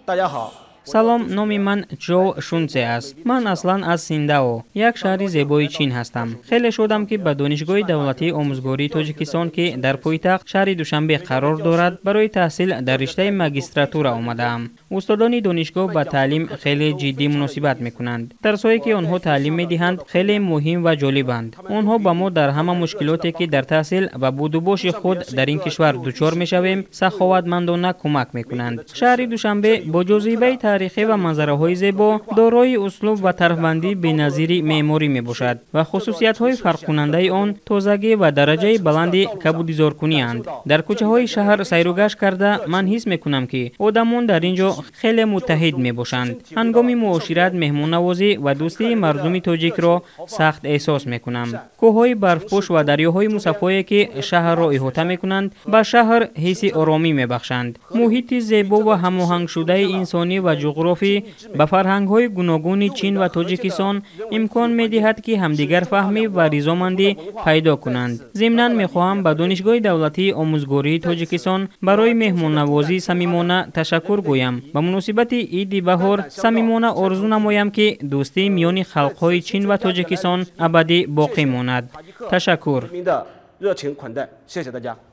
大家好。 Салом, номи ман Ҷо Шунце аст. Ман аслан аз Синдао, як шаҳри зебои Чин ҳастам. Хеле шодам, ки ба Донишгоҳи давлатии омӯзгории Тоҷикистон, ки дар пойтахт шаҳри Душанбе қарор дорад, барои таҳсил дар риштаи магистратура омадаам. Устодони донишгоҳ ба таълим хеле ҷиддӣ муносибат мекунанд. Дарсҳое, ки онҳо таълим медиҳанд, хеле муҳим ва ҷолибанд. Онҳо ба мо дар ҳама мушкилоте, ки дар таҳсил ва будубоши худ дар ин кишвар дучор мешавем, саховатмандона кӯмак мекунанд. Шаҳри Душанбе бо ҷозибаи таърихӣ ва манзараҳои зебо дорои услуб ва тарҳбандии беназири меъморӣ мебошад ва хусусиятҳои фарқкунандаи он тозагӣ ва дараҷаи баланди кабудизоркунианд. Дар кӯчаҳои шаҳр сайругашт карда, ман ҳис мекунам, ки одамон дар ин ҷо хеле муттаҳид мебошанд. Ҳангоми муошират меҳмоннавозӣ ва дӯстии мардуми тоҷикро сахт эҳсос мекунам. Кӯҳҳои барфпӯш ва дарёҳои мусаффое, ки шаҳрро иҳота мекунанд, ба шаҳр ҳисси оромӣ мебахшанд. Муҳити зебо ва ҳамоҳангшудаи инсонӣ ва ҷуғрофӣ ба фарҳангҳои гуногуни Чин ва Тоҷикистон имкон медиҳад, ки ҳамдигарфаҳмӣ ва ризомандӣ пайдо кунанд. Зимнан мехоҳам ба Донишгоҳи давлатии омӯзгории Тоҷикистон барои меҳмоннавозии самимона ташаккур гӯям. Ба муносибати Иди баҳор самимона орзу намоям, ки дӯстии миёни халқҳои Чин ва Тоҷикистон абадӣ боқӣ монад. Ташаккур. 人民的热情款待，谢谢大家。